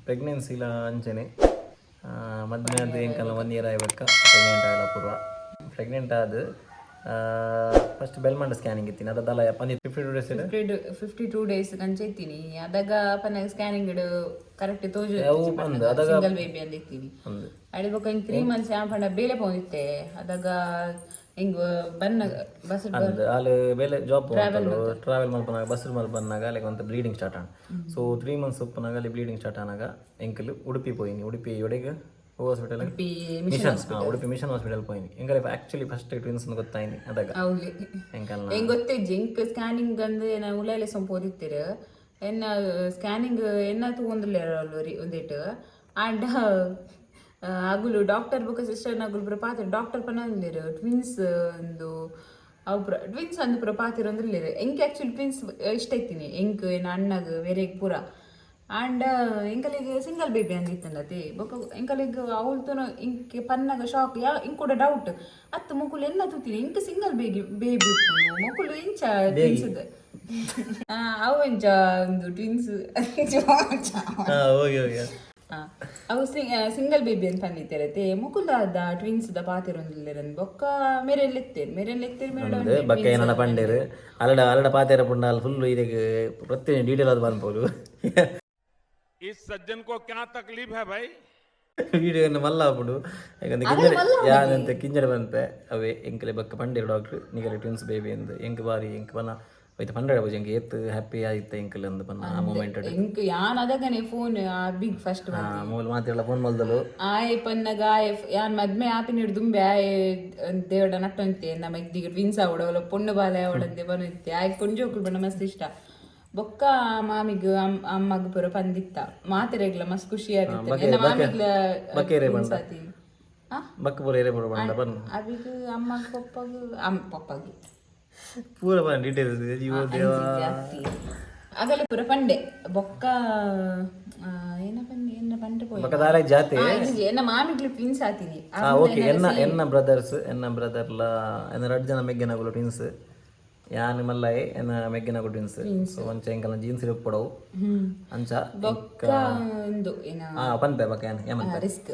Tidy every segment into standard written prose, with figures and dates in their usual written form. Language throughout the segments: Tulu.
ಪ್ರೆಗ್ನೆನ್ಸಿಲ ಅಂಚನೆ. ಮದ್ಮೆ ಆದ್ ಎಂಕಲ್ನ ಒನ್ ಇಯರ್ ಆಯಿ ಬೊಕ್ಕ ಪ್ರೆಗ್ನೆಂಟ್ ಆಯಲ ಪೂರ್ವ. ಪ್ರೆಗ್ನೆಂಟ್ ಆದ್ ಫಸ್ಟ್ ಬೆಲ್ಮಂಡ ಸ್ಕ್ಯಾನಿಂಗ್ ಇತ್ತಿನ ಅದ ದಲ ಪಂಜಿ 52 ಡೇಸ್. 52 ಡೇಸ್ ಕಂಚ ಇತ್ತೀನಿ. ಅದಾಗ ಪನ್ನ ಸ್ಕ್ಯಾನಿಂಗ್ ಕರೆಕ್ಟ್ ತೋಜು ಅವು ಪಂದ್ ಅದಾಗ. ಸಿಂಗಲ್ ಬೇಬಿ ಅಂದ್ ಇತ್ತೀನಿ. ಅಂದ್. ಅಡಿ ಬೊಕ್ಕ ಇಂಕ್ 3 ಮಂತ್ಸ್ ಯಾನ್ ಪಂಡ ಬೇಲೆ ಪೋಂದಿತ್ತೆ. ಅದಾಗ ಹಿಂಗ್ ಬನ್ನ ಬಸ್. ಅಂದ್, ಆಲ್ ಬೇಲೆ ಜಾಬ್ ಟ್ರಾವೆಲ್ ಮಲ್ಪನಾಗ, ಬಸ್ ಮಲ್ಪನಾಗ ಲೈಕ್ ಒಂತ ಬ್ಲೀಡಿಂಗ್ ಸ್ಟಾರ್ಟ್ ಆಂಡ್. ಸೊ 3 ಮಂತ್ಸ್ ಉಪ್ಪುನಾಗ ಅಲ್ಲಿ ಬ್ಲೀಡಿಂಗ್ ಸ್ಟಾರ್ಟ್ ಆನಾಗ ಎಂಕಲ್ ಉಡುಪಿ ಪೋಯಿನಿ. ಉಡುಪಿ ಒಡೆಗ್ hospital? Udupi. Mission, Udupi mission hospital ಪೋಯಿನಿ. ಎಂಕಲ್ ಆಕ್ಚುಲಿ ಫಸ್ಟ್ ಟ್ವಿನ್ಸ್ ಗೊತ್ತಾಯಿನಿ ಅದಾಗ. ಹೌದು. ಎಂಕಲ್ನ ಎಂಗ್ ಗೊತ್ತಿಜ್ಜಿ. ಇಂಕ್ ಸ್ಕ್ಯಾನಿಂಗ್ ಅಂದ್ ಏನ ಉಲಾಯಿಲೆ ಸೊಂಪು ಓದಿತ್ತೀರು. ಎನ್ನ ಸ್ಕ್ಯಾನಿಂಗ್ ಎನ್ನ ತಗೊಂಡ್ಲೇರು ಒಂದಿಟ್ಟು. ಆಂಡ ಅಗುಲು ಡಾಕ್ಟರ್ ಬೊಕ ಸಿಸ್ಟರ್ ನಗುಲು ಪೂರ ಪಾತೆರ್. ಡಾಕ್ಟರ್ ಪನೊಂದಿಲ್ಲೆರ್ ಟ್ವಿನ್ಸ್ ಒಂದು ಅವು ಪೂರ ಟ್ವಿನ್ಸ್ ಅಂದ್ ಪೂರ ಪಾತೆರೊಂದಿಲ್ಲೆರ್. ಎಂಕ್ ಆಕ್ಚುಲಿ ಟ್ವಿನ್ಸ್ ಇಷ್ಟ ಇತ್ತೀನಿ, ಎಂಕ್ ಎನ್ನ ಅಣ್ಣಗ್ ವೆರೆಗ್ ಪೂರ. ಆಂಡ ಎಂಕಲಿಗ್ ಸಿಂಗಲ್ ಬೇಬಿ ಅಂದಿತ್ತಂಡತೆ. ಬೊಕ ಎಂಕಲಿಗ್ ಅವಳು ಇಂಕ್ ಪನ್ನಗ ಶಾಕ್. ಯಾ ಇಂಕ್ ಕೂಡ ಡೌಟ್ ಅತ್ತು, ಮೊಕುಲು ಎನ್ನ ತೂತಿನಿ, ಇಂಕ್ ಸಿಂಗಲ್ ಬೇಬಿ ಬೇಬಿ ಉಪ್ಪುನು, ಮೊಕುಲು ಇಂಚ ಟ್ವಿನ್ಸ್, ಅವು ಎಂಚ ಒಂದು ಟ್ವಿನ್ಸ್? ಹೋಗಿ ಹೋಗಿ. ಅವು ಸಿಂಗಲ್ ಬೇಬಿ ಅಂತ ಪಂದಿತ್ತೆರತೆ, ಮೊಕುಲು ದ ಟ್ವಿನ್ಸ್ ದ ಪಾತೆರೊಂದಿಲ್ಲೆರ್. ಬೊಕ್ಕ ಮೇರೆಲ್ಲ ಎತ್ತೇರು, ಮೇರೆಲ್ಲ ಎತ್ತೇರು ಮೇರೆ. ಅಂದ್, ಬಕ್ಕ ಏನನ ಪಂಡೇರು. ಅಲ್ಲಡ ಅಲ್ಲಡ ಪಾತೆರ ಪುಂಡ ಅಲ್ಲ ಫುಲ್ ಇದಕ್ಕೆ ಪ್ರತಿ ಡೀಟೇಲ್ ಅದು ಪನ್ಪೋಲು. इस सज्जन को क्या तकलीफ है भाई? ವಿಡಿಯೋ ಮಲ್ಲ ಆಪುಂಡು. ಯಾಕಂದ್ರೆ ಕಿಂಜಡೆ ಯಾನಂತ ಕಿಂಜಡೆ ಪನ್ಪೆ. ಅವೇ ಎಂಕಲೆ ಬಕ್ಕ ಪಂಡೇರು ಡಾಕ್ಟ್ರ್, ನಿಗಲೆ ಟ್ವಿನ್ಸ್ ಬೇಬಿ ಅಂದ್. ಎಂಕ್ ಬಾರಿ ಎಂಕ್ ಪನ್ನ ಐತ ಪಂಡ್ರೆ ಬುಜಿ ಎಂಕ್ ಏತ್ ಹ್ಯಾಪಿ ಆಯಿತ್ತು ಎಂಕಲ್ ಅಂದ್ ಪನ್ನ ಆ ಮೂಮೆಂಟ್. ಎಂಕ್ ಯಾನ್ ಅದಗನೆ ಫೋನ್ ಬಿಗ್ ಫಸ್ಟ್. ಮೂಲ ಮಾತಿರಲ್ಲ ಫೋನ್ ಮಲ್ದಲು. ಆಯೆ ಪನ್ನಗ ಆಯೆ ಯಾನ್ ಮದ್ಮೆ ಆಪಿನಿಡ್ ದುಂಬೆ ಆಯೆ ದೇವಡ ನಟ್ಟೊಂತೆ, ನಮ್ಮ ಇದ್ದಿಗೆ ಟ್ವಿನ್ಸ್ ಆವಡ ಪೊಣ್ಣು ಬಾಲೆ ಆವಡಂತೆ ಬನೊಂತೆ. ಆಯೆ ಕೊಂಜೋಕುಲು ಬಣ್ಣ ಮಸ್ತ್ ಇಷ್ಟ. ಬೊಕ್ಕ ಮಾಮಿಗ್ ಅಮ್ಮಗ್ ಪೂರ ಪಂದಿತ್ತ. ಮಾತೆರೆಗ್ಲ ಮಸ್ತ್ ಖುಷಿ ಆದಿತ್ತ. ಎನ್ನ ಮಾಮಿಗ್ಲ ಬಕ್ಕೇರೆ twins ಆತಿ. ಆ? ಬಕ್ಕ ಪೂರ ಏರೆ ಪೂರ ಪಂಡ ಪನ್. ಅವಿಗ್ ಅಮ್ಮಗ್ ಪಪ್ಪಗ್ ಪಪ್ಪಗ್. ಪೂರ ಪನ್ನ ಡೀಟೇಲ್ಸ್ ಜೀವೋ ದೇವಾ. ಜಾಸ್ತಿ ಆಗಲೇ ಪೂರ ಪಂಡೆ. ಬೊಕ್ಕ ಏನ ಪಂಡೆ, ಏನ ಪಂಡೆ ಪೋಯೆ. ಬಕ್ಕ ದಾರೆ ಜಾತೆ. ಇಜ್ಜಿ, ಎನ್ನ ಮಾಮಿಗ್ಲು ಟ್ವಿನ್ಸ್ ಆತೀನಿ. ಓಕೆ. ಎನ್ನ ಎನ್ನ ಬ್ರದರ್ಸ್, ಎನ್ನ ಬ್ರದರ್ಲ ಎನ್ನ ರಡ್ಡ್ ಜನ ಮೆಗ್ಗೆನಗುಲು ಟ್ವಿನ್ಸ್. ಯಾನ್ ಮಲ್ಲಾಯೆ, ಎನ್ನ ಮೆಗ್ಗೆನಗುಲು ಟ್ವಿನ್ಸ್. ಸೊ ಅಂಚ ಎಂಕಲ್ನ ಜೀನ್ಸ್ ಇಪ್ಪಡವು ಅಂಚ. ಬೊಕ್ಕ ಒಂದು ಏನ? ಪನ್ಪೆ ಬಕ್ಕ ಯಾನ್ ಏಮನ್ಪೆ. ರಿಸ್ಕ್.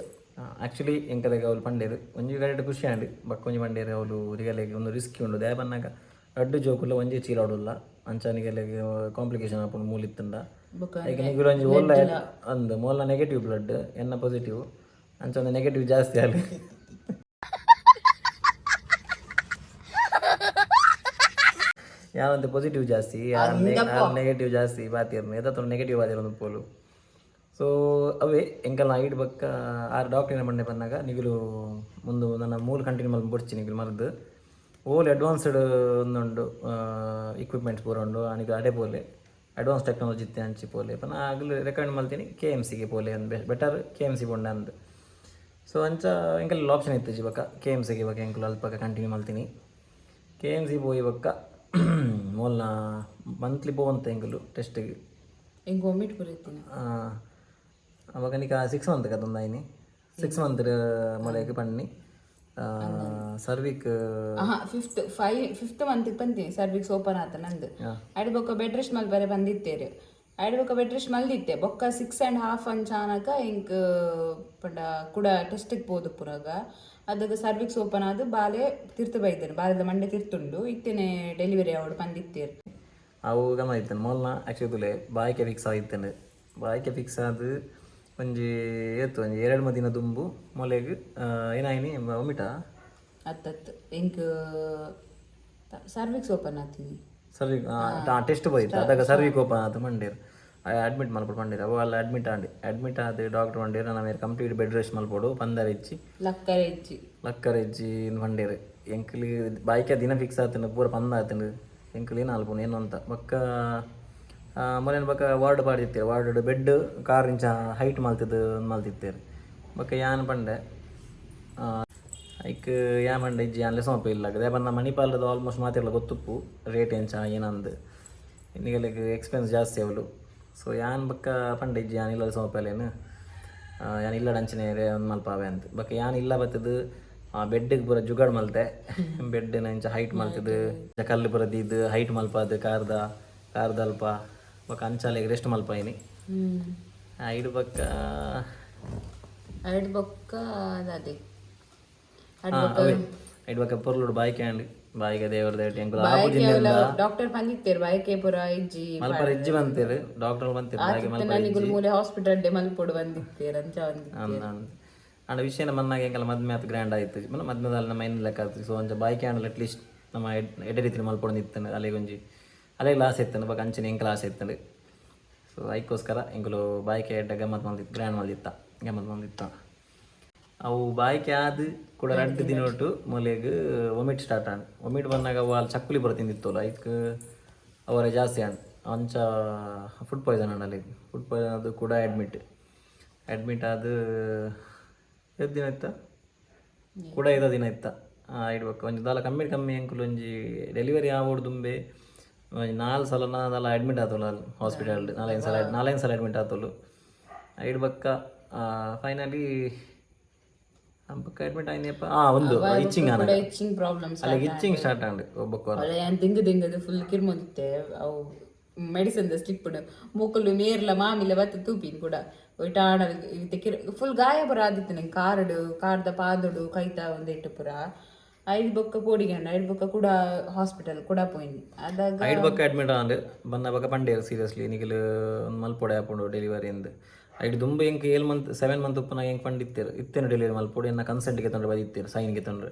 ಆಕ್ಚುಲಿ ಎಂಕಲೆಗ್ ಅವ್ಲು ಪಂಡೇರು. ಒಂಜಿ ಕಡೆಟ್ ಖುಷಿ ಆಂಡ್. ಬೊಕ್ಕ ಒಂಜಿ ಪಂಡೇರು ಅವ್ಲು ರಿಗಲೆಗ್ ಒಂದು ರಿಸ್ಕ್ ಉಂಡು. ದಾಯೆ ಪನ್ನಗ ರಡ್ಡ್ ಜೋಕುಲು ಒಂಜೇ ಚೀಲ ಉಡುಲ್ಲ. ಅಂಚ ನಿಗಲೆಗ್ ಕಾಂಪ್ಲಿಕೇಶನ್ ಆಪುಂಡು ಮೂಲಿತ್ತುಂಡ. ಬೊಕ್ಕ ಐಕ್ ನಿಗುಲು ಒಂಜಿ ಓಲ್ಲ ಅಂದ್ ಮೋಲ್ನ ನೆಗೆಟಿವ್ ಬ್ಲಡ್, ಎನ್ನ ಪಾಸಿಟಿವ್. ಅಂಚ ಒಂದು ನೆಗೆಟಿವ್ ಜಾಸ್ತಿ ಅಲ್ಲಿ. ಯಾವಂತ ಪಾಸಿಟಿವ್ ಜಾಸ್ತಿ, ನೆಗೆಟಿವ್ ಜಾಸ್ತಿ ಬಾತಿರ್ನು ಎತ್ತ ನೆಗೆಟಿವ್ ಬಾತಿರ್ ಪೋಲು. ಸೊ ಅವೇ ಎಂಕಲ್ನ ಐಡ್ ಬಕ್ಕ ಆರು ಡಾಕ್ಟರ್ ಮಂಡೆ ಬಂದಾಗ ನಿಗುಲು ಮುಂದು ನನ್ನ ಮೂಲು ಕಂಟಿನ್ಯೂ ಮಲ್ಪ ಬೊಡ್ಚಿ, ನಿಗುಲು ಮರ್ದು ಓಲ್ ಅಡ್ವಾನ್ಸ್ಡ್ ಒಂದುಂಡು ಇಕ್ವಿಪ್ಮೆಂಟ್ಸ್ ಪೂರ ಉಂಡು, ನಿಗುಲು ಅಡೆ ಪೋಲೆ, ಅಡ್ವಾನ್ಸ್ ಟೆಕ್ನಾಲಜಿ ಇತ್ತೆ ಅಂಚಿ ಪೋಲೆ ಪನ. ಆಗಲು ರೆಕಮೆಂಡ್ ಮಲ್ತೀನಿ ಕೆ ಎಮ್ ಸಿಗೆ ಪೋಲೆ ಅಂದ್, ಬೆಟರ್ ಕೆ ಎಮ್ ಸಿ ಪೋಂಡ ಅಂದ್. ಸೊ ಅಂಚ ಎಂಕಲ್ ಆಪ್ಷನ್ ಇತ್ತು ಬಕ್ಕ ಕೆ ಎಮ್ ಸಿಗೆ. ಬಕ್ಕ ಎಂಕುಲು ಅಲ್ಪ ಕಂಟಿನ್ಯೂ ಮಲ್ತೀನಿ. ಕೆ ಎಮ್ ಸಿ ಪೋಯಿ ಬಕ್ಕ ಮೋಲ್ನ ಮಂತ್ಲಿ ಪೋವಂತ ಎಂಕುಲು ಟೆಸ್ಟಿಗೆ. ಎಂಕ್ ವಾಮಿಟ್ ಪೂರ ಇತ್ತಿನ. ಅವಾಗ ನಿಕ 6 ಮಂತ್ ಕದೊಂದಾಯಿನಿ. 6 ಮಂತ್ ಮೊಲೆಗ್ ಪನ್ನಿ ಸರ್ವಿಕ್. ಆಹಾ, ಫಿಫ್ತ್ ಫೈವ್ ಫಿಫ್ತ್ ಮಂತ್ ಬಂತೀನಿ, ಸರ್ವಿಕ್ಸ್ ಓಪನ್ ಆತ ನಂದು. ಅಡಿ ಬೊಕ್ಕ ಬೆಡ್ ರೆಸ್ಟ್ ಮಲ್ಪರೆ ಬಂದಿತ್ತೇರು. ಅಡಿ ಬೊಕ್ಕ ಬೆಡ್ ರೆಸ್ಟ್ ಮಲ್ದಿತ್ತೆ. ಬೊಕ್ಕ 6.5 ಅಂಚಾನಕ ಇಂಕ್ ಪಂಡ ಕುಡ ಟೆಸ್ಟಿಗೆ ಪೋದು ಪುರಾಗ ಅದಕ್ಕೆ ಸರ್ವಿಕ್ಸ್ ಓಪನ್ ಆದ್ ಬಾಲೆ ತಿರ್ತು ಬೈದೇನೆ, ಬಾಲೆದ ಮಂಡೆ ತಿರ್ತುಂಡು, ಇತ್ತೇನೆ ಡೆಲಿವರಿ ಆವಡು ಬಂದಿತ್ತೇರು. ಅವು ಗಮ ಇತ್ತೇನೆ. ಮೊಲ್ನ ಆಕ್ಚುಲಿ ತುಲೆ ಬಾಯಿಕೆ ಫಿಕ್ಸ್ ಆಗಿತ್ತೇನೆ. ಬಾಯಿಕೆ ಫಿಕ್ಸ್ ಆದ್ ಒಂಜಿ ಏತು ಒಂಜಿ 2 ದಿನ ದುಂಬು ಮೊಲೆಗ್ ಏನಾಯಿನಿ? ಒಮಿಟಾ? ಅತ್ತತ್ತು, ಇಂಕ್ ಸರ್ವಿಕ್ಸ್ ಓಪನ್ ಆತೀನಿ. ಸರ್ವಿಕ್ ಟೆಸ್ಟ್ ಹೋಯ್ತು. ಅದಾಗ ಸರ್ವಿಕ್ ಓಪನ್ ಆತು ಮಂಡೇರು, ಅಡ್ಮಿಟ್ ಮಲ್ಪಡು ಪಂಡೇರು. ಅವು ಅಲ್ಲ ಅಡ್ಮಿಟ್ ಆಂಡ್. ಅಡ್ಮಿಟ್ ಆದ್ ಡಾಕ್ಟರ್ ಪಂಡೇರು, ನನ್ನ ಮೇರೆ ಕಂಪ್ಲೀಟ್ ಬೆಡ್ ರೆಸ್ಟ್ ಮಲ್ಪಡು, ಪಂದರ ಇಜ್ಜಿ. ಲಕ್ಕರೆ ಇಜ್ಜಿ. ಲಕ್ಕರ ಇಜ್ಜಿ ಪಂಡೇರು. ಎಂಕ್ಲಿ ಬಾಯ್ಕೆ ದಿನ ಫಿಕ್ಸ್ ಆತಂಡು, ಪೂರ ಪಂದ ಆತಂಡು. ಎಂಕ್ಲಿ ಏನು ಅಲ್ಪುನು ಏನು ಅಂತ. ಬೊಕ್ಕ ಮೊನ್ನೆ ಬೊಕ್ಕ ವಾರ್ಡ್ ಪಾಡಿತ್ತೇರು. ವಾರ್ಡ್ ಬೆಡ್ ಕಾರ್ ಇಂಚ ಹೈಟ್ ಮಲ್ತಿದ್ದು ಮಲ್ತಿತ್ತೇರು. ಬೊಕ್ಕ ಯಾನ್ ಪಂಡೆ ಐಕ್ ಯಾನ್ ಪಂಡೆ, ಇಜ್ಜಿ, ಯಾನ್ ಲೆಸೋಪ ಇಲ್ಲ. ಅದೇ ಪಂಡ ಮಣಿಪಾಲದ ಆಲ್ಮೋಸ್ಟ್ ಮಾತಿರ್ಲ ಗೊತ್ತುಪ್ಪು ರೇಟ್ ಎಂಚ ಏನಂದು. ನಿಗಲೆಗ್ ಎಕ್ಸ್ಪೆನ್ಸ್ ಜಾಸ್ತಿ ಅವಲು. ಸೊ ಯಾನ್ ಬೊಕ್ಕ ಪಂಡೆ, ಇಜ್ಜಿ, ಯಾನ್ ಇಲ್ಲ ಲೆಸೋಪಲೇನು, ಯಾನ್ ಇಲ್ಲ ಅಂಚನೆ ಒಂದು ಮಲ್ಪಾವೆ ಅಂತ. ಬೊಕ್ಕ ಯಾನ್ ಇಲ್ಲ ಬತ್ತದು ಬೆಡ್ಗೆ ಪೂರ ಜುಗಾಡ್ ಮಲ್ತೆ. ಬೆಡ್ ಇಂಚ ಹೈಟ್ ಮಲ್ತದು, ಕಲ್ಲು ಪೂರ ದೀದ್ ಹೈಟ್ ಮಲ್ಪಾದು ಕಾರ್ದ ಕಾರ್ದ ಅಲ್ಪ. ಬೊಕ್ಕ ಅಂಚಾಲೆಗ್ ರೆಸ್ಟ್ ಮಲ್ಪಾಯಿನಿ. ಐಡು ಬಕ್ಕ. ಐಡ್ ಬೊಕ್ಕ ಅದೇ. ಅವೇ, ಐಡು ಬಕ್ಕ ಪೊರ್ಲುಡು ಬಾಯ್ಕೆ ಆಂಡ್. ಬಾಯಿಗೆ ದೇವರ ದಯಟ್ ಎಂಕುಲು ಆಪುಜಿಂದ. ಡಾಕ್ಟರ್ ಪಂದಿತ್ತೇರು, ಬಾಯ್ಕೆ ಪೂರ ಇಜ್ಜಿ. ಮಲ್ಪರ ಇಜ್ಜಿ ಬಂತೇರು, ಡಾಕ್ಟರ್ ಬಂತೇರು, ಬಾಯಿಗೆ ಮಲ್ಪರ. ನಿಗುಲು ಮೂಲೆ ಹಾಸ್ಪಿಟಲ್ ಡೇ ಮಲ್ಪೊಡು ಬಂದಿತ್ತೇರು ಅಂಚ ಬಂದಿತ್ತೇರು. ಅಂದ್ ಅಂದ್. ಅಂಡ ವಿಷಯನ ಮನ್ನಾಗ ಎಂಕಲ ಮದ್ಮೆ ಆತ್ ಗ್ರ್ಯಾಂಡ್ ಆಯ್ತು. ಮನ್ನ ಮದ್ಮೆದಲ್ಲಿ ನಮ್ಮ ಇನ್ನು ಲೆಕ್ಕ ಆಯ್ತು. ಸೊ ಅಂಚ ಬಾಯ್ಕೆ ಆಂಡಲ ಅಟ್ಲೀಸ್ಟ್ ನಮ್ಮ ಎಡ್ಡೆ ರೀತಿಲಿ ಮಲ್ಪೊಡು ಇತ್ತನು. ಅಲೆಗ್ ಒಂಜಿ ಅಲೆಗ್ ಆಸೆ ಇತ್ತನು, ಬೊಕ ಅಂಚನೆ ಎಂಕಲ ಆಸೆ ಇತ್ತನು. ಸೊ ಐಕ್ಕೋಸ್ಕರ ಎಂಕುಲು ಬಾಯ್ಕೆ ಎಡ್ಡೆ ಗಮ್ಮತ್ ಮಲ್ದಿತ್ತು, ಗ್ರ್ಯಾಂಡ್ ಮಲ್ದಿತ್ತ, ಗಮ್ಮತ್ ಮಲ್ದಿತ್ತ. ಅವು ಬಾಯ್ಕೆ ಆದ್ ಕೂಡ ರಡ್ಡ್ ದಿನೊಟು ಮೊಲೆಗ್ ವಾಮಿಟ್ ಸ್ಟಾರ್ಟ್ ಆಂಡ್. ವಾಮಿಟ್ ಬಂದಾಗ ಅವು ಅಲ್ಲಿ ಚಕ್ಕುಲಿ ಪೂರ ತಿಂದಿತ್ತೋಲು, ಐಕ್ ಅವರೇ ಜಾಸ್ತಿ ಆಂಡ್. ಅಂಚ ಫುಡ್ ಪಾಯ್ಸನ್ ಆಂಡ್. ಅಲ್ಲಿಗೆ ಫುಡ್ ಪಾಯ್ಸನ್ ಅದು ಕೂಡ ಅಡ್ಮಿಟ್. ಅಡ್ಮಿಟ್ ಆದ ಏತ್ ದಿನ ಇತ್ತ? ಕೂಡ ಐದ ದಿನ ಇತ್ತ ಇಡ್ಬೇಕು. ಒಂಜಿ ದಾಲ ಕಮ್ಮಿ ಕಮ್ಮಿ ಎಂಕುಲು ಒಂಜಿ ಡೆಲಿವರಿ ಆವೊಡು ದುಂಬೆ ಒಂಜಿ ನಾಲ್ ಸಲನ ದಾಲ ಅಡ್ಮಿಟ್ ಆತೋಲು ಅಲ್ಲಿ ಹಾಸ್ಪಿಟಲ್. ನಾಲೈದು ಸಲ, ನಾಲೈದು ಸಲ ಅಡ್ಮಿಟ್ ಆತೋಲು. ಐಡ್ ಬೊಕ್ಕ ಫೈನಲಿ ಬೊಕ್ಕ ಅಡ್ಮಿಟ್ ಆಯ್ನಪ್ಪ. ಒಂದು ಇಚ್ಚಿಂಗ್ ಆನಗ. Itching problems. ಅಲ್ಲಿಗೆ ಇಚ್ಚಿಂಗ್ ಸ್ಟಾರ್ಟ್ ಆಂಡ್ ಬೊಕ್ಕ. ಯಾನ್ ದಿಂಗ್ ದಿಂಗದು ಫುಲ್ ಕಿರ್ಮೊಂದಿತ್ತೆ. ಅವು ಮೆಡಿಸಿನ್ ದ ಸ್ಲಿಪ್ ಮೊಕುಲು ಮೇರ್ಲ ಮಾಮಿಲ ಬತ್ತ ತೂಪಿನ್ ಕೂಡ ಒಯ್ಟಾಣ. ಫುಲ್ ಗಾಯ ಪೂರ ಆದಿತ್ತು ನಂಗೆ ಕಾರ್ಡ್ ಕಾರ್ದ ಪಾದೊಡು, ಕೈತ ಒಂದೆಟ್ಟು ಪೂರ. ಐದು ಬೊಕ್ಕ ಪೋಡಿಗಂಡ, ಐದು ಬೊಕ್ಕ ಕೂಡ ಹಾಸ್ಪಿಟಲ್ ಕೂಡ ಪೋಯಿನಿ ಅದಾಗ. ಐಡ್ ಬೊಕ್ಕ ಅಡ್ಮಿಟ್ ಆಂಡ್. ಬನ್ನ ಬೊಕ್ಕ ಪಂಡೇರು, ಸೀರಿಯಸ್ಲಿ ನಿಕಲ್ ಒಂದು ಮಲ್ಪೊಡೆ ಆಪುಂಡು ಡೆಲಿವರಿ ಅಂದ್. ಐಡ್ ದುಂಬು ಎಂಕ್ 7 ಮಂತ್, 7 ಮಂತ್ ಉಪ್ಪುನಾಗ ಎಂಕ್ ಪಂಡಿತ್ತೇರು, ಇತ್ತೇನು ಡೆಲಿವರಿ ಮಲ್ಪೊಡು, ಎನ್ನ ಕನ್ಸೆಂಟ್ ಗೆತೊಂಡು ಬದಿತ್ತೇರು, ಸೈನ್ ಗೆತೊಂಡ್ರೆ.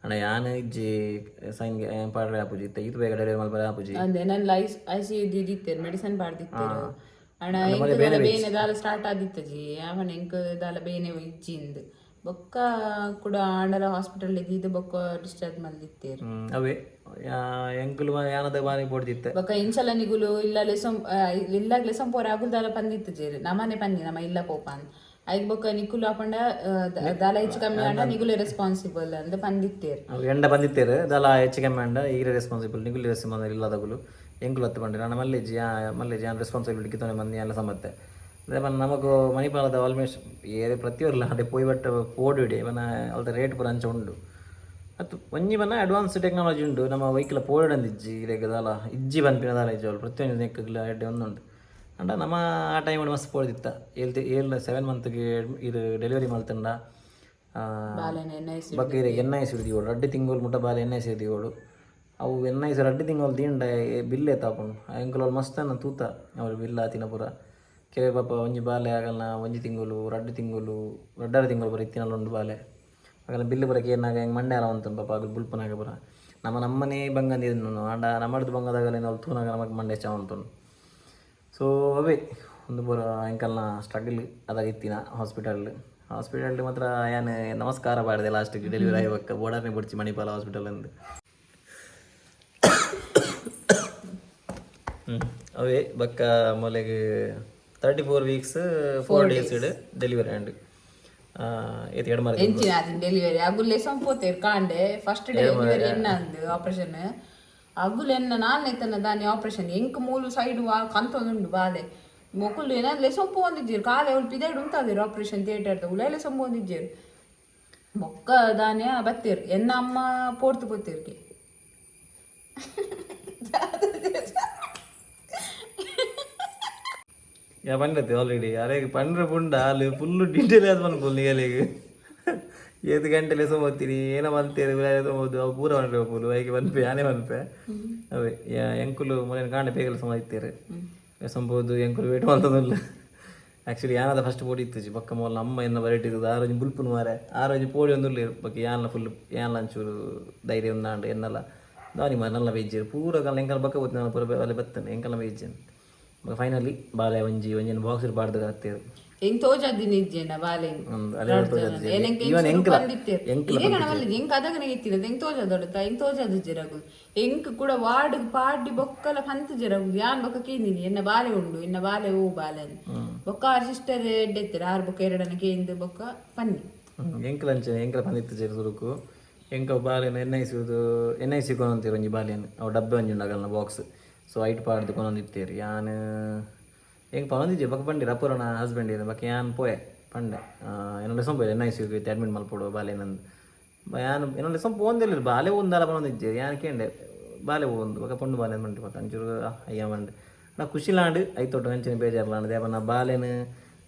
ಅಣ್ಣ ಯಾನ್ ಇಜ್ಜಿ, ಸೈನ್ಗೆ ಪಾಡ್ರೆ ಆಪುಜಿ, ಇತ್ತೆ ಈತ್ ಬೇಗ ಡೆಲಿವರಿ ಮಲ್ಪರೆ ಆಪುಜಿ. ಅಂದೆ ನನ್ನ ಐಸ್ I C ಇದ್ದಿತ್ತೇರು, ಮೆಡಿಸಿನ್ ಪಾಡ್ದಿತ್ತೇರು. ಅಣ್ಣ ಎಂಕ್ ದಾಲ ಬೇನೆ ದಾಲ ಸ್ಟಾರ್ಟ್ ಆದಿತ್ತಜಿ ಅವನ, ಎಂಕ್ ದಾಲ ಬೇನೆ ಇಜ್ಜಿಂದ್. ಬೊಕ್ಕ ಕೂಡ ಆಂಡಲ ಹಾಸ್ಪಿಟಲ್ ಇದ್ದಿದ್ದು ಬೊಕ್ಕ ಡಿಸ್ಚಾರ್ಜ್ ಮಲ್ದಿತ್ತೇರು. ಅವೇ ಎಂಕುಲು ಯಾನದ ಬಾರಿ ಪೋಡ್ದಿತ್ತೆ. ಬೊಕ್ಕ ಇಂಚಲ ನಿಗುಲು ಇಲ್ಲ ಲೆಸೊಂ ಇಲ್ಲಾಗ್ ಲೆಸೊಂ ಪೋರೆ ಅಗುಲ್ ದಾಲ ಪಂದಿತ್ತು ಜೇರು. ನಮ್ಮನೆ ಪನ್ನಿ ನಮ್ಮ ಇಲ್ಲ ಪೋಪಾನ್. ಐಕ್ ಬೊಕ್ಕ ನಿಕುಲು ಅಪಂಡ ದಾಲ ಹೆಚ್ಚು ಕಮ್ಮಿ ಆಂಡ ನಿಗುಲೆ ರೆಸ್ಪಾನ್ಸಿಬಲ್ ಅಂದ್ ಪಂದಿತ್ತೇರು. ಅವು ಎಂಡ ಬಂದಿತ್ತೇರು, ದಾಲ ಹೆಚ್ಚು ಕಮ್ಮಿ ಅಂಡ ಈರೆ ರೆಸ್ಪಾನ್ಸಿಬಲ್, ನಿಗುಲಿ ರೆಸ್ಪಾನ್ಸಿಬಲ್ ಇಲ್ಲದಗುಲು ಎಂಕುಲು ಹತ್ತು ಬಂಡಿ. ನಾನು ಮಲ್ಲೇಜಿ ಮಲ್ಲೇಜಿ ಯಾನ್ ರೆಸ್ಪಾನ್ಸಿಬಿಲಿಟಿ ಕಿತ್ತೊನೆ ಮಂದಿ ಎಲ್ಲ ಸಮತ್ತೆ. ಅದೇ ಪನ್ನ ನಮಕು ಮಣಿಪಾಲದ ಆಲ್ಮೋಸ್ಟ್ ಏರೆ ಪ್ರತಿಯೊರ್ಲ ಅದೇ ಪೋಯಿ ಬಟ್ಟ ಪೋಡಿಡೆ ಪನ ಅಲ್ತ ರೇಟ್ ಪೂರ ಅಂಚ ಉಂಡು. ಅತ್ತು ಒಂಜಿ ಪನ್ನ ಅಡ್ವಾನ್ಸ್ ಟೆಕ್ನಾಲಜಿ ಉಂಡು. ನಮ್ಮ ವೆಹಿಕಲ್ ಪೋಡಂದಿಜ್ಜಿ, ಇರೆಗ್ ದಾಲ ಇಜ್ಜಿ ಪನ್ಪಿನ ದಾಲ ಇಜ್ಜಿ. ಅವ್ಲು ಪ್ರತಿಯೊಂಜಿ ನೆಕ್ಕಗ್ಲ ಎಡ್ಡೆ ಒಂದುಂಡು. ಅಂಡ ನಮ್ಮ ಆ ಟೈಮ್ ಮಸ್ತ್ ಪೋಡಿದಿತ್ತ. ಏಳ್ ಏಳು 7 ಮಂತ್ಗೆ ಇದು ಡೆಲಿವರಿ ಮಲ್ತಂಡ. ಬಾಲೆನ ಎನ್ I C. ಬೊಕ್ಕ ಇರೆಗ್ ಎನ್ I C ದೀವೊಡು. 2 ತಿಂಗಳು ಮುಟ್ಟ ಬಾಲೆ ಎನ್ I C ದೀವೊಡು. ಅವು ಎನ್ I C 2 ತಿಂಗಳು ದೀಂಡ ಬಿಲ್ ಏತಾಪುಂಡು? ಎಂಕುಲು ಅವ್ಲು ಮಸ್ತ್ ತೂತ ಅವ್ರು ಬಿಲ್ ಆತಿನ ಪೂರ. ಕೆಲವು ಪಾಪ ಒಂಜಿ ಬಾಲೆ ಆಗಲ್ನ 1 ತಿಂಗಳು, 2 ತಿಂಗಳು, 2.5 ತಿಂಗಳು ಪೂರ ಇತ್ತಿನಲ್ಲ ಉಂಡು ಬಾಲೆ. ಆಗಲ್ಲ ಬಿಲ್ ಪೂರ ಕೇರ್ನಾಗ ಹೆಂಗೆ ಮಂಡೆ ಎಲ್ಲ ಉಂಟು. ಪಾಪ ಅಗಲ್ ಬುಲ್ಪನಾಗ ಪೂರ ನಮ್ಮ ನಮ್ಮನೇ ಬಂಗಂದಿದ್ದು. ಆಂಡ ನಮ್ಮಡ್ದು ಬಂಗದಾಗಲ್ಲ ಅವ್ಲು ತೂನಾಗ ನಮಗೆ ಮಂಡೆ ಹೆಚ್ಚ ಉಂಟು. ಸೊ ಅವೇ ಒಂದು ಪೂರ ಎಂಕಲ್ನ ಸ್ಟ್ರಗಲ್ ಅದಾಗ ಇತ್ತಿನ. ಹಾಸ್ಪಿಟಲ್ ಹಾಸ್ಪಿಟಲ್ ಮಾತ್ರ ಯಾನ್ ನಮಸ್ಕಾರ ಪಾಡ್ದೆ ಲಾಸ್ಟಿಗೆ ಡೆಲಿವರಿ ಆಗಿ ಬೊಕ್ಕ. ಬೋಡರ್ನೆ ಬೊಡ್ಚಿ ಮಣಿಪಾಲ ಹಾಸ್ಪಿಟಲ್ ಅಂದು. ಅವೇ ಬೊಕ್ಕ ಮೊಲೆಗ್ 34 ವೀಕ್ಸ್ 4 ಡೇಸ್ ಡೆಲಿವರಿ ಆಂಡ್. ಏತ್ ಎಡ್ಮರ. ಎಂಚಿನ ಆತಿನ ಡೆಲಿವರಿ? ಅಗುಲ್ಲೆ ಸಂಪೋತೇರು ಕಾಂಡೆ ಫಸ್ಟ್ ಡೆಲಿವರಿ ಎನ್ನ ಅಂದು ಆಪರೇಷನ್. ಅಗುಲು ಎನ್ನ ನಾಲ್ನೇ ತನ ದಾನಿ ಆಪರೇಷನ್. ಎಂಕ್ ಮೂಲು ಸೈಡ್ ಕಂತೊಂದುಂಡು ಬಾಲೆ. ಮೊಕುಲು ಏನಾದ್ಲೆ ಸೊಂಪು ಹೊಂದಿದ್ದೀರು ಕಾಲೆ ಅವ್ಲು ಪಿದಾಯ್ಡ್ ಉಂತಾದಿರು ಆಪರೇಷನ್ ಥಿಯೇಟರ್ ಉಲಾಯ್ಲೆ ಸೊಂಪು ಹೊಂದಿದ್ದೀರು. ಬೊಕ್ಕ ದಾನ್ಯ ಬತ್ತೇರು. ಎನ್ನ ಅಮ್ಮ ಪೋರ್ತು ಪೋತೇರ್ಗೆ. ಯಾ ಪಂಡತೆ ಆಲ್ರೆಡಿ ಅರೆ ಪಂಡ್ರೆ ಪುಂಡ ಅಲ್ಲಿ ಫುಲ್ಲು ಡೀಟೇಲ್ ಆದ್ ಪನ್ಪುಲ್ ನಿಗಲಿಗ್. ಏತ್ ಗಂಟೆಲೆ ಸೊಮೊತ್ತಿನಿ, ಏನ ಮಲ್ತೇರು, ಸೊಮೊದ್ದು ಅವು ಪೂರ ಪನ್ಪೆ. ಪೂಲು ಐಕೆ ಪನ್ಪೆ, ಯಾನೇ ಪನ್ಪೆ. ಅವೇ ಎಂಕುಲು ಮೊನ್ನೆ ಕಾಂಡೆ ಬೇಗಲ ಸಮ ಇತ್ತೇರು ಸಂಬೋದು. ಎಂಕುಲು ವೇಟ್ ಮಲ್ತೊಂದುಲ್ಲ. ಆ್ಯಕ್ಚುಲಿ ಯಾನದ ಫಸ್ಟ್ ಪೋಡಿ ಇತ್ತುಜಿ. ಬೊಕ್ಕ ಮೊಲ್ಲ ಅಮ್ಮ ಎನ್ನ ಬರೆಟಿದ್ದು ಆರೋಜಿ ಬುಲ್ಪುನು ಮಾರೆ. ಆರೋಜಿ ಪೋಡಿ ಒಂದುಲ್ಲೆ. ಬೊಕ್ಕ ಯಾನ್ಲ ಫುಲ್ ಯಾನ್ಲ ಒಂಚೂರು ಧೈರ್ಯ ಉಂದಾಂಡ್. ಎನ್ನಲ ದಾನಿ ಮಾರೆ ನಲ್ಲ ಬೇಜಾರು ಪೂರ ಕಾಲ ಎಂಕಲ್ ಬೊಕ್ಕ ಪೋತಿನ ಪೂರ ಅಲ್ಲೇ ಬತ್ತನೆ ಎಂಕಲ್ನ ಬೇಜಾರು. ಬೊಕ್ಕ ಫೈನಲಿ ಬಾಲೆ ಒಂಜಿ ಒಂಜಿನ ಬಾಕ್ಸ್ ಪಾಡ್ದು ಕತ್ತೇರು. ಎಂಕ್ ತೋಜಾದಿನ ಇಜ್ಜೆನ ಬಾಲೆ. ಅಲ್ಲೇ ತೋಜಾದಿಜ್ಜೆ. ಇವನ್ ಎಂಕ್ಲ ಎಂಕ್ಲ. ಇದೇ ಕಣವಲ್ಲ ಎಂಕ್ ಅದಗನ ಇತ್ತಿನ ಎಂಕ್ ತೋಜಾದೊಡತ ಎಂಕ್ ತೋಜಾದ ಜರಗು. ಎಂಕ್ ಕೂಡ ವಾರ್ಡ್ ಪಾಡ್ಡಿ ಬೊಕ್ಕಲ ಪಂತ ಜರಗು. ಯಾನ್ ಬೊಕ್ಕ ಕೇಂದಿನಿ, ಎನ್ನ ಬಾಲೆ ಉಂಡು, ಎನ್ನ ಬಾಲೆ ಓ ಬಾಲೆ ಅಂದ್. ಬೊಕ್ಕ ಆರ್ ಸಿಸ್ಟರ್ ಎಡ್ಡೆತ್ತೆರ್. ಆರ್ ಬೊಕ್ಕ ಎರಡನ ಕೇಂದ್ ಬೊಕ್ಕ ಪನ್ನಿ. ಎಂಕ್ಲ ಅಂಚನೆ ಎಂಕ್ಲ ಪಂದಿತ್ತು ಜೇರು ಸುರುಕು. ಎಂಕ ಬಾಲೆನ ಎನ್ I Siddu N I C ಕೊನೊಂತೀರು. ಒಂಜಿ ಬಾಲೆನ್ ಅವು ಡಬ್ಬೆ ಒಂಜಿ ಉಂಡು ಅಗಲ್ನ ಬಾಕ್ಸ್. ಸೊ ಐಟ್ ಪಾಡ್ದು ಕೊನೊಂದಿತ್ತೇರು. ಯಾನ್ ಎಂಕ್ ಪನೊಂದಿಜ್ಜೆ. ಬೊಕ್ಕ ಪಂಡಿರು ಅಪುರನ ಹಸ್ಬೆಂಡ್ ಇರು. ಬೊಕ್ಕ ಯಾನ್ ಪೋಯೆ ಪಂಡೆ, ಎನ್ನೊಂಡೆ ಪೋಯೆ ಎನ್ I C admit ಮಲ್ಪೊಡು ಬಾಲೆನಂದು. ಯಾನ್ ಎನ್ನೊಂಡೆ ಪೋಂದೆಲ್ಲ ಬಾಲೆ ಒಂದಾಲ ಪನೊಂದಿಜ್ಜೆ. ಯಾನ್ ಕೇಂಡೆ ಬಾಲೆ ಒಂದು ಬೊಕ್ಕ ಪೊಣ್ಣು ಬಾಲೆ ಮಂಡಿ. ಬೊಕ್ಕ ಅಂಚೂರು ಅಯ್ಯ ಮಂಡೆ ನಾ ಖುಷಿಲಾಂಡ್. ಐತೊಟ್ಟು ಅಂಚನೆ ಬೇಜಾರ್ಲಾಂಡ್. ದೇವನ ಬಾಲೆನ್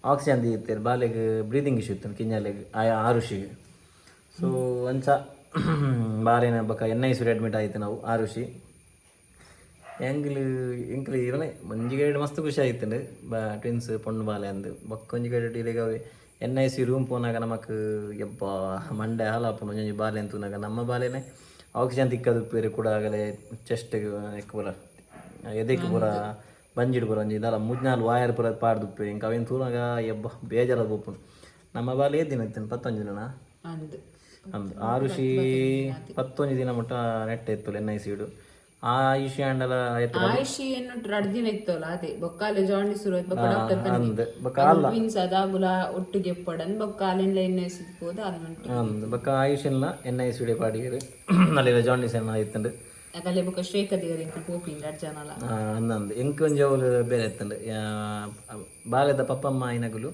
ಆಕ್ಸಿಜನ್ ದೀತೆರ್ ಬಾಲೆಗ್ ಬ್ರೀದಿಂಗ್ ಇಶ್ಯೂ ಇತ್ತು ಕಿಂಜಾಲೆಗ್ ಆಯ ಆರುಷಿಗೆ. ಸೊ ಅಂಚ ಬಾಲೆನ ಬೊಕ ಎನ್ I C admit ಆಯ್ತು ನಾವು. ಆರುಷಿ ಎಂಕ್ಲು ಎಂಕ್ಲು ಇರನೆ ಒಂಜಿ ಗೈಡ್ ಮಸ್ತ್ ಖುಷಿ ಆಯ್ತುಂಡು, ಬಾ ಟ್ವಿನ್ಸ್ ಪೊಣ್ಣು ಬಾಲೆ ಅಂದು. ಬೊಕ್ಕ ಒಂಜಿ ಗೈಡ್ ಇರೆಗ್ ಎನ್ I C room ಪೋನಾಗ ನಮಕ್ ಯಬ್ಬಾ ಮಂಡೆ ಹಾಲಾಪುಂಡು. ಒಂಜೊಂಜಿ ಬಾಲೆ ತೂನಾಗ ನಮ್ಮ ಬಾಲೆನೆ ಆಕ್ಸಿಜನ್ ತಿಕ್ಕದು ಉಪ್ಪೇರು ಕೂಡ ಆಗಲೆ ಚೆಸ್ಟ್ ಪೂರ ಎದೆಕ್ ಪೂರ ಬಂಜಿಡ್ ಪೂರ ಒಂಜಿ ದಾಲ ಮೂಜಿ ನಾಲ್ ವಾಯರ್ ಪೂರ ಪಾಡ್ದು ಉಪ್ಪೇರು. ಎಂಕ್ ಅವೆನ್ ತೂನಾಗ ಯಬ್ಬ ಬೇಜಾರಾದ್ ಪೋಪುಂಡು. ನಮ್ಮ ಬಾಲೆ ಏತ್ ದಿನ ಇತ್ತುಂಡು? 11 ದಿನನಾ? ಅಂದ್. ಅಂದ್, ಆರುಷಿ 11 ದಿನ ಮುಟ್ಟ ನೆಟ್ಟ ಇತ್ತು ಎನ್ I C do. ಆ ಇಶ್ಯೂ ಆಂಡಲ ಆಯ್ತು. ಆಯುಷಿ ಎನ್ನು 2 ದಿನ ಇತ್ತಲ್ಲ, ಅದೇ ಬೊಕ್ಕಾಲೆ ಜಾಂಡಿಸ್ ಶುರು ಆಯ್ತು. ಬೊಕ್ಕ ಡಾಕ್ಟರ್ ಅಂದ್, ಬೊಕ್ಕ ಅಲ್ಲ. ಟ್ವಿನ್ಸ್ ಅದಾಗುಲ ಒಟ್ಟಿಗೆ ಎಪ್ಪಡನ್ ಬೊಕ್ಕ ಅಲ್ಲಿಂದ ಎಣ್ಣೆ ಸಿಗ್ಬೋದು ಅಲ್ಲಿ ಉಂಟು. ಅಂದ್, ಬೊಕ್ಕ ಆಯುಷನ್ಲ ಎನ್ I C D ಪಾಡಿಯರು ನಲ್ಲಿರ ಜಾಂಡಿಸ್ ಏನ ಇತ್ತುಂಡು. ಅಕಲೆ ಬೊಕ್ಕ ಶ್ರೇಖ ದೇವರ ಎಂಕುಲು ಪೋಪಿನ್ ರಡ್ಡ್ ಜನಲ. ಅಂದಂದು ಎಂಕ್ ಒಂಜಿ ಅವ್ಲು ಬೇರೆ ಇತ್ತುಂಡು. ಬಾಲೆದ ಪಪ್ಪಮ್ಮ ಆಯಿನಗುಲು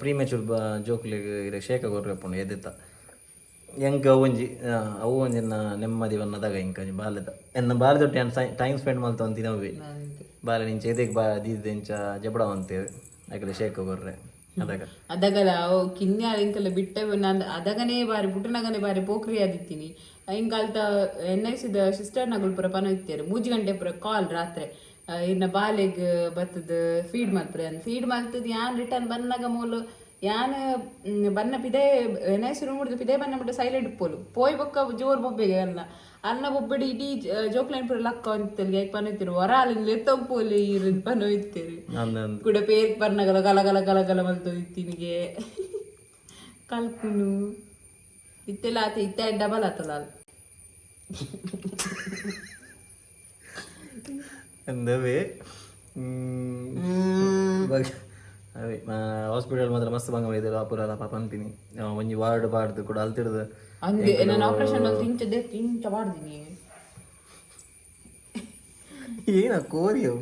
ಪ್ರೀಮೆಚೂರ್ ಜೋಕುಲೆಗ್ ಇರೆ ಶೇಖ ಕೊರ್ರೆ ಎದೆತ. ಎಂಕ್ ಅವೊಂಜಿ ಅವು ಒಂಜಿ ಎನ್ನ ನೆಮ್ಮದಿ ಬನ್ನದಾಗ ಎಂಕ್ ಒಂಜಿ ಬಾಲೆದ ಎನ್ನ ಬಾಲೆದೊಟ್ಟು ಯಾನ್ ಟೈಮ್ ಸ್ಪೆಂಡ್ ಮಲ್ತೊಂತಿನ ಅವೇ. ಬಾಲೆ ನಿಂಚ ಎದೆಗ್ ಬಾ ದೀದ್ ಇಂಚ ಜಬಡ ಅಂತೇರು ಅಕಲೆ ಶೇಖ ಕೊರ್ರೆ ಅದಾಗ. ಅದಗಲ ಅವು ಕಿನ್ಯ ಎಂಕಲ ಬಿಟ್ಟ ನಾನು ಅದಗನೇ ಬಾರಿ ಪುಟ್ಟನಗನೇ ಬಾರಿ ಪೋಖ್ರಿ ಆದಿತ್ತೀನಿ. ಎಂಕ್ ಅಲ್ತ ಎನ್ I ಸಿದ ಸಿಸ್ಟರ್ ನಗುಲು ಪೂರ ಪನ ಇತ್ತೇರು. 3 ಗಂಟೆ ಪೂರ ಕಾಲ್ ರಾತ್ರೆ, ಇನ್ನ ಬಾಲೆಗ್ ಬತ್ತದ ಫೀಡ್ ಮಲ್ಪುರೆ ಅಂದ್. ಫೀಡ್ ಮಲ್ತದ್ ಯಾನ್ ರಿಟರ್ನ್ ಬನ್ನಗ ಮೂಲು ಯಾನ್ ಬನ್ನ ಪಿದೆ ಎನ್ I C room ಪಿದೆ ಬನ್ನ ಬಿಟ್ಟು ಸೈಲೆಂಟ್ ಪೋಲು ಪೋಯ್ ಬೊಕ್ಕ ಜೋರ್ ಬೊಬ್ಬೆಗೆ ಅಲ್ಲ ಅನ್ನ ಬೊಬ್ಬಡಿ ಇಡೀ ಜೋಕ್ಲೈನ್ ಪೂರ ಲಕ್ಕ ಅಂತಲ್ಲಿ ಐಕ್ ಪನ ಇತ್ತೀರು ಹೊರ ಅಲ್ಲಿ ಲೆತ್ತೊಂಪೋಲಿ ಇರು ಪನ ಇತ್ತೀರು. ಅಂದ್ ಅಂದ್. ಕೂಡ ಪೇರ್ ಬರ್ನಗಲ ಗಲ ಗಲ ಗಲ ಗಲ ಮಲ್ತೊಂದಿತ್ತಿನಿಗೆ ಕಲ್ಪುನು ಇತ್ತೆಲ್ಲ ಆತ ಇತ್ತೆ ಡಬಲ್ ಆತಲ್ಲ ಅದು. ಎಂದವೇ ಅವೇ ಹಾಸ್ಪಿಟಲ್ ಮಾತ್ರ ಮಸ್ತ್ ಬಂಗ ಬೈದರು ಆ ಪೂರ ಪಾಪ ಅನ್ಪಿನಿ. ಒಂಜಿ ವಾರ್ಡ್ ಪಾಡ್ದು ಕೂಡ ಅಲ್ತಿಡ್ದು. ಅಂದೆ ನಾನು ಆಪರೇಷನ್ ಮಲ್ತು ಇಂಚ ದೆತ್ತಿ ಇಂಚ ಮಾಡ್ದಿನಿ. ಏನ ಕೋರಿಯವು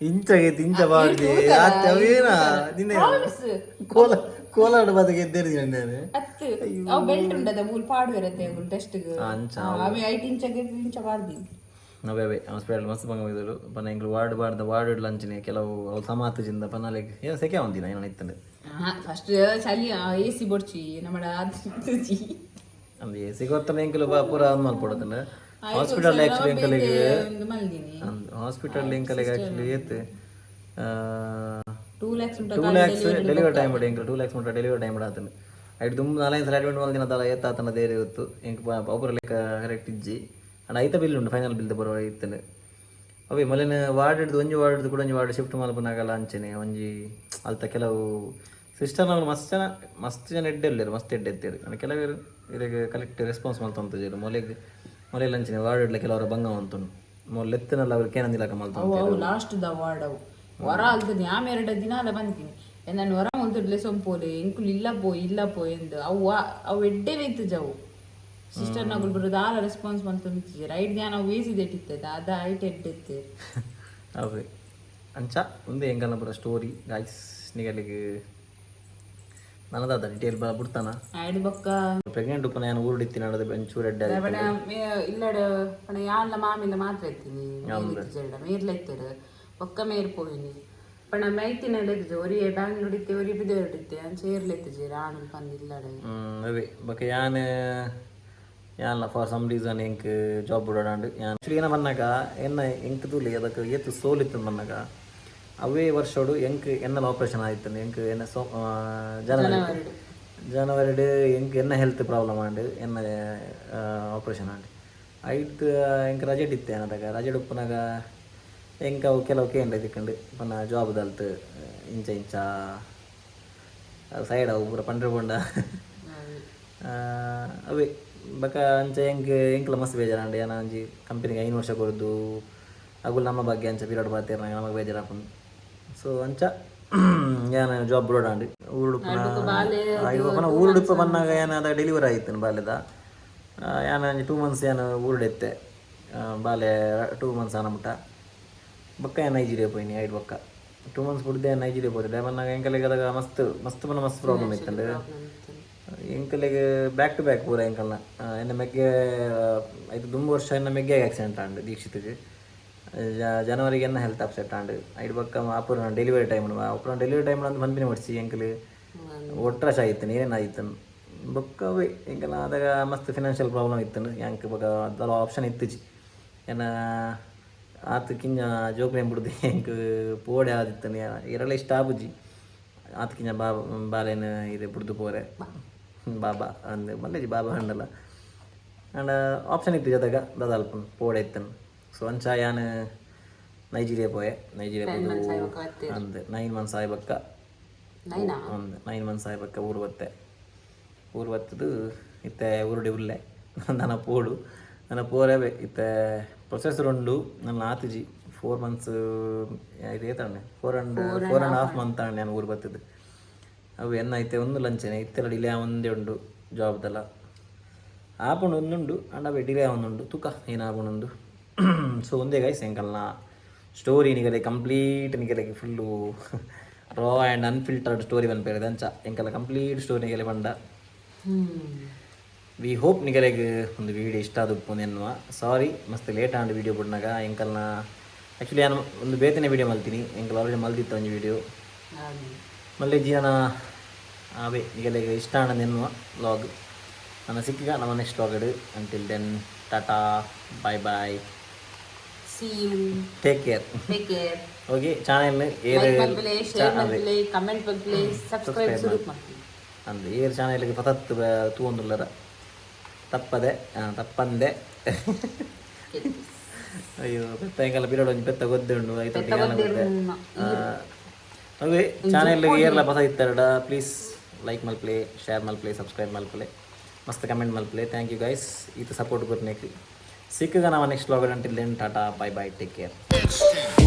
ಇಂಚಗೆ ಇಂಚ ಬಾಡ್ದಿ ಆತೆ ಅವೇನ ನಿನ್ನೆ ಕೋಲ ಕೋಲಾಡ ಬದಗೆ ಎದ್ದೇರಿ ನಾನು. ಅತ್ತು ಅವು ಬೆಲ್ಟ್ ಉಂಡದ ಮೂಲು ಪಾಡುವೆರತ್ತೆ ಅಗುಲು ಟೆಸ್ಟ್. ಅಂಚ. ಅವೇ ಐಟ್ ಇಂಚಗೆ ಇಂಚ ಮಾಡ್ದಿನಿ. ಅವೇ ಅವೇ ಹಾಸ್ಪಿಟಲ್ ಮಸ್ತ್ ಬಂಗ ಬೈದರು ಪನ್ನ. ಎಂಕ್ಲು ವಾರ್ಡ್ ಬಾಡ್ದ ವಾರ್ಡ್ ಲಂಚನೆ ಕೆಲವು ಅವು ಸಮಾತಜಿಂದ ಪನ್ನಾಲೆಗ್ ಏನೋ ಸೆಕೆ ಒಂದಿನ ಏನೋ ಇತ್ತಂಡೆ. ಫಸ್ಟ್ ಚಲಿ ಎ ಸಿ ಬೊಡ್ಚಿ ನಮ್ಮ ಆದಿತ್ತಿ. ಅಂದ್ ಎ ಸಿ ಗೊತ್ತಲ್ಲ ಎಂಕ್ಲು ಪೂರ ಅಂದ್ ಮಲ್ಪೊಡತಂಡ ಹಾಸ್ಪಿಟಲ್ ಆಕ್ಚುಲಿ ಎಂಕಲಿಗೆ. ಒಂದು ಮಲ್ದಿನಿ. ಹಾಸ್ಪಿಟಲ್ ಎಂಕಲಿಗೆ ಆಕ್ಚುಲಿ ಏತ್ 2 ಲ್ಯಾಕ್ಸ್ ಉಂಟು. 2 ಲ್ಯಾಕ್ಸ್ ಡೆಲಿವರಿ ಟೈಮ್ ಎಂಕಲ್ 2 ಲ್ಯಾಕ್ಸ್ ಮುಟ್ಟ ಡೆಲಿವರಿ ಟೈಮ್ ಆತಂಡು. ಐಟ್ ದುಂಬು ನಾಲೈದು ಸಲ ಅಡ್ಮಿಟ್ ಮಲ್ದಿನ ತಲ ಏತ್ ಆತನ ಧೈರ್ಯ ಇತ್ತು. ಎಂಕ್ ಪೌಪರ ಲೆಕ್ಕ ಕರೆಕ್ಟ್ ಇಜ್ಜಿ ಅಂಡ್ ಐತ ಬಿಲ್ ಉಂಡು, ಫೈನಲ್ ಬಿಲ್ ಬರೋ ಇತ್ತಂಡು. ಅವೇ ಮೊದಲಿನ ವಾರ್ಡ್ ಹಿಡ್ದು ಒಂಜಿ ವಾರ್ಡ್ ಹಿಡ್ದು ಕೂಡ ಒಂಜಿ ವಾರ್ಡ್ ಶಿಫ್ಟ್ ಮಲ್ಪುನಾಗಲ ಅಂಚೆನೆ ಒಂಜಿ ಅಲ್ತ ಕೆಲವು ಸಿಸ್ಟರ್ ಮಸ್ತ್ ಜನ ಮಸ್ತ್ ಜನ ಎಡ್ಡೆ ಉಲ್ಲೆರ್, ಮಸ್ತ್ ಎಡ್ಡೆ ಇತ್ತೆರ್. ಅಂಡ್ ಕೆಲವರು ಇರೆಗ್ ಕರೆಕ್ಟ್ ರೆಸ್ಪಾನ್ಸ್ ಮಲ್ತೊಂತುಜೆರ್. ಮೊಲೆಗ್ ಮೊಲೆಲ್ ಅಂಚೆನೆ ವಾರ್ಡ್ ಇಡ್ಲ ಕೆಲವರ ಬಂಗ ಉಂತುಂಡು ಮೊಲ್ ಎತ್ತಿನಲ್ಲ ಅವ್ರು ಕೇನಂದಿಲಕ ಮಲ್ತೊಂತೆರ್. ಅವು ಲಾಸ್ಟ್ the ward ಅವು ಹೊರ ಅಲ್ತದ ಯಾಮ್ 2 ದಿನ ಅಲ್ಲ ಬಂದಿನಿ ನಾನು ಹೊರ ಮುಲ್ತುಡ್ಲೆ ಸೊಂಪೋಲೆ ಎಂಕುಲು ಇಲ್ಲ ಪೋ ಇಲ್ಲ ಪೋ ಎಂದು ಅವು ಅವು ಎಡ್ಡೆ ಇತ್ತಜ. ಅವು ಸಿಸ್ಟರ್ ನಗುಲು ಬರೋದು ಆಲ ರೆಸ್ಪಾನ್ಸ್ ಮಲ್ತೊಂದಿತ್ತಿಜೆ ರೈಟ್ ಧ್ಯಾನ ಅವು ವೇಸಿದೆಟ್ಟಿತ್ತದ ಅದ ಐಟ್ ಎಡ್ಡೆ ಇತ್ತು. ಅವೇ ಅಂಚ ಉಂದು ಎಂಕಲ್ನ ಪೂರ ಸ್ಟೋರಿ ಗಾಯ್ಸ್. ನಿಗಲಿಗೆ ನನದಾದ ಡೀಟೇಲ್ ಬಾ ಬಿಡ್ತಾನ. ಐಡ್ ಬೊಕ್ಕ ಪ್ರೆಗ್ನೆಂಟ್ ಉಪ್ಪನ ನಾನು ಊರುಡಿತ್ತಿ ನಡದ ಒಂಚೂರು ಎಡ್ಡೆ. ಬಡ ಇಲ್ಲಡ ಪಣ ಯಾನ್ಲ ಮಾಮಿಲ್ಲ ಮಾತ್ರ ಇತ್ತೀನಿ ಮೇರ್ಲ ಮೇರ್ಲ ಇತ್ತೆರ್ ಬೊಕ್ಕ ಮೇರ್ ಪೋಯಿನಿ ಪಣ ಮೈತಿನ ಇತ್ತಿಜೆ ಒರಿಯೆ ಬ್ಯಾಂಗ್ಳೂರ್ ಇತ್ತೆ ಒರಿ ಬಿದೇರ್ ಇತ್ತೆ ಅಂಚ ಏರ್ಲ ಇತ್ತಿಜೆ ರಾಣು ಪಂದ್ ಇಲ್ಲಡೆ. ಅವೇ ಬೊಕ್ಕ ಯಾನ್ ಯಾನ್ಲ ಫಾರ್ ಸಮ್ ರೀಸನ್ ಎಂಕ್ ಜಾಬ್ ಬಿಡೋಡಾಂಡ್. ಯಾನ್ ಆಕ್ಚುಲಿ ಏನ ಬನ್ನಾಗ ಎನ್ನ ಎಂಕ್ ತೂಲಿ ಅದಕ್ಕೆ ಏತ್ ಸೋಲ್ ಇತ್ತು ಬನ್ನಾಗ ಅವೇ ವರ್ಷೋಡು ಎಂಕ್ ಎನ್ನಲ ಆಪರೇಷನ್ ಆಯ್ತು. ಎಂಕ್ ಎನ್ನ ಸೋ ಜನವರಿ ಜನವರಿಡ್ ಎಂಕ್ ಎನ್ನ ಹೆಲ್ತ್ ಪ್ರಾಬ್ಲಮ್ ಆಂಡ್, ಎನ್ನ ಆಪರೇಷನ್ ಆಂಡ್. ಐಟ್ ಎಂಕ್ ರಜೆ ಇತ್ತೆ ಅದಾಗ ರಜೆ ಉಪ್ಪುನಾಗ ಎಂಕ್ ಅವು ಕೆಲವು ಕೇಂದ್ರ ತಿಕ್ಕಂಡು ಪನ್ನ ಜಾಬ್ ದಲ್ತ್ ಇಂಚ ಇಂಚ ಸೈಡ್ ಅವು ಪೂರ ಪಂಡ್ರೆ ಪಂಡ ಅವೇ ಬೊಕ ಅಂಚ ಎಂಕ್ ಎಂಕ್ಲ ಮಸ್ತ್ ಬೇಜಾರಾಂಡ್. ಏನ ಒಂಜಿ ಕಂಪನಿಗೆ 5 ವರ್ಷ ಕೊರ್ದು ಅಗುಲು ನಮ್ಮ ಬಗ್ಗೆ ಅಂಚ ಪೀರಿಯಡ್ ಪಾತೆರ್ನಾಗ ನಮಗೆ ಬೇಜಾರಾಪುಂಡು. ಸೊ ಅಂಚ ಯಾನ್ ಜಾಬ್ ಬುಡೋಡಾಂಡ್. ಊರುಡುಪ್ಪುನ ಊರುಡುಪ್ಪ ಬನ್ನಾಗ ಏನ ಅದ ಡೆಲಿವರಿ ಆಯಿತು ಬಾಲೆದ. ಯಾನ್ ಒಂಜಿ 2 ಮಂತ್ಸ್ ಯಾನ್ ಊರುಡೆತ್ತೆ. ಬಾಲೆ 2 ಮಂತ್ಸ್ ಆನ ಮುಟ್ಟ ಬೊಕ್ಕ ಯಾನ್ ನೈಜೀರಿಯಾ ಪೋಯಿನಿ. ಐಟ್ ಬೊಕ್ಕ 2 ಮಂತ್ಸ್ ಬುಡ್ದು ಯಾನ್ ನೈಜೀರಿಯಾ ಪೋತೆ. ಬನ್ನಾಗ ಎಂಕಲೆಗ್ ಅದಾಗ ಮಸ್ತ್ ಮಸ್ತ್ ಪಂಡ ಮಸ್ತ್ ಪ್ರಾಬ್ಲಮ್ ಇತ್ತಂಡ್ ಎಂಕಲೆಗ್. ಬ್ಯಾಕ್ ಟು ಬ್ಯಾಕ್ ಪೂರ ಎಂಕಲ್ನ ಎನ್ನ ಮೆಗ್ಗೆ ಐದು ದುಂಬು ವರ್ಷ ಎನ್ನ ಮೆಗ್ಗೆ ಆಕ್ಸಿಡೆಂಟ್ ಆಂಡ್ ದೀಕ್ಷಿತ್ಗೆ. ಜನವರಿಗೆ ಎನ್ನ ಹೆಲ್ತ್ ಅಪ್ಸೆಟ್ ಆಂಡ್. ಐಡ್ ಬೊಕ್ಕ ಅಪುರ ಡೆಲಿವರಿ ಟೈಮ್, ಅಪುರ ಡೆಲಿವರಿ ಟೈಮ್ ಅಂದ್ ಪನ್ಪಿನ ಮುಡ್ಚಿ, ಎಂಕಲ್ ಒಟ್ರಾಶ ಆಯಿತ್ತು, ನೀರೇನ ಆಯಿತ್ತು. ಬೊಕ್ಕ ಅವೇ ಎಂಕಲ್ನ ಆದಾಗ ಮಸ್ತ್ ಫಿನಾನ್ಷಿಯಲ್ ಪ್ರಾಬ್ಲಮ್ ಇತ್ತು ಯಾಂಕ್. ಬೊಕ್ಕ ದಾಲ ಆಪ್ಷನ್ ಇತ್ತಿಜಿ. ಎನ್ನ ಆತ್ ಕಿಂಜ ಜೋಕ್ಲೆನ್ ಬುಡ್ದು ಎಂಕ್ ಪೋಡೆ ಆದಿತ್ತು. ಇರಲ ಇಷ್ಟ ಆಪುಜಿ ಆತ್ ಕಿಂಜ ಬಾ ಬಾಲೆನ್ ಇರೆ ಬುಡ್ದು ಪೋರೆ. ಬಾಬಾ ಅಂದ್ ಮಲ್ಲೆಜಿ ಬಾಬಾ ಅಂಡಲ. ಆಂಡ ಆಪ್ಷನ್ ಇತ್ತು ಜೊತೆಗ ದಾದ ಅಲ್ಪನ್ ಪೋಡೆ ಇತ್ತನ್. ಸೊ ಅಂಚ ಯಾನ್ ನೈಜೀರಿಯಾ ಪೋಯೆ. ನೈಜೀರಿಯಾ ಪೋದು ಅಂದ್ 9 ಮಂತ್ಸ್ ಆಯ್ ಬೊಕ್ಕ. ನೈನಾ? ಒಂದು 9 ಮಂತ್ಸ್ ಆಯ್ ಬೊಕ್ಕ ಊರು ಬತ್ತೆ. ಊರು ಬತ್ತದು ಇತ್ತೆ ಊರುಡೆ ಉಲ್ಲೆ. ನನ್ನ ಪೋಡು, ನನ್ನ ಪೋರೆ ಇತ್ತೆ ಪ್ರೊಸೆಸರ್ ಉಂಡು. ನನ್ನ ಆತಿಜಿ 4 ಮಂತ್ಸ್ ಇದು ಏತಣ್ಣೆ, 4 and 4.5 month ಆಂಡ್ ನಾನು ಊರು ಬತ್ತದು. ಅವು ಎನ್ನ ಇತ್ತೆ ಒಂದು ಲಂಚನೆ ಇತ್ತೆಲ್ಲ ಡಿಲೇ ಒಂದೇ ಉಂಡು. ಜಾಬ್ದೆಲ್ಲ ಆಪುಂಡು ಒಂದುಂಡು, ಅಂಡ ಅವೇ ಡಿಲೇ ಒಂದುಂಡು. ತುಕ ಏನಾಪುಂಡು. ಸೊ ಒಂದೇ ಗೈಸ್, ಎಂಕಲ್ನ ಸ್ಟೋರಿ ನಿಗಲೆ ಕಂಪ್ಲೀಟ್ ನಿಗಲೆಗೆ ಫುಲ್ಲು ರಾ ಆ್ಯಂಡ್ ಅನ್ಫಿಲ್ಟರ್ಡ್ ಸ್ಟೋರಿ ಪನ್ಪೇರು. ಅಂಚ ಎಂಕಲ್ನ ಕಂಪ್ಲೀಟ್ ಸ್ಟೋರಿ ನಿಗಲೆ ಪಂಡ. We hope ನಿಗಲೆಗ್ ಒಂದು ವೀಡಿಯೋ ಇಷ್ಟ ಆದುಪ್ಪು ಎನ್ನುವ. ಸಾರಿ, ಮಸ್ತ್ ಲೇಟ್ ಆಂಡ್ ವೀಡಿಯೋ ಬುಡ್ನಾಗ. ಎಂಕಲ್ನ ಆ್ಯಕ್ಚುಲಿ ನಾನು ಒಂದು ಬೇತನೆ ವೀಡಿಯೋ ಮಲ್ತೀನಿ. ಎಂಕಲ್ ಆಲ್ರೆಡಿ ಮಲ್ದಿತ್ತು ಒಂಜಿ ವೀಡಿಯೋ ಮಲ್ಲೆ ಜೀವನ. ಅವೇ ನಿಗಲೆಗ್ ಇಷ್ಟ ಆಂಡ್ ಎನ್ನುವ ವ್ಲಾಗ್. ನನ್ನ ಸಿಕ್ಕಿಗ ನಮ್ಮ next vlog. Until then, tata, bye bye. See you. Take care. Take care. Okay, channel hair like ಮಲ್ಪಲೆ, ಶೇರ್ ಮಲ್ಪಲೆ, ಕಮೆಂಟ್ ಮಲ್ಪಲೆ, ಸಬ್ಸ್ಕ್ರೈಬ್ ಸುರುಕ್ ಮಲ್ಪಲೆ. ಅಂದ್ ಏರ್ ಚಾನೆಲ್ಗೆ ಪತತ್ ತೂವೊಂದುಲ್ಲರ ತಪ್ಪದೆ ತಪ್ಪಂದೆ. ಅಯ್ಯೋ, ಪೆತ್ತ ಎಂಕಲ್ಲ ಪಿರಡ್ ಒಂಜಿ ಪೆತ್ತ ಗೊದ್ದೆ ಉಂಡು. ಐತೊಟ್ಟಿಗೆ ಯಾನ ಗೊದ್ದೆ. ಅವೇ ಚಾನೆಲ್ ಏರ್ಲ ಪಸ ಇತ್ತಾರಡ ಪ್ಲೀಸ್ ಲೈಕ್ ಮಲ್ಪಲೆ, ಶೇರ್ ಮಲ್ಪಲೆ, ಸಬ್ಸ್ಕ್ರೈಬ್ ಮಲ್ಪಲೆ, ಮಸ್ತ್ ಕಮೆಂಟ್ ಮಲ್ಪಲೆ. Thank you guys, ಈತ ಸಪೋರ್ಟ್ ಕೊರ್ನೇಕ್. ಸಿಕ್ಕಗ ನಾವು next vlog. Until then, tata, bye bye, take care. It's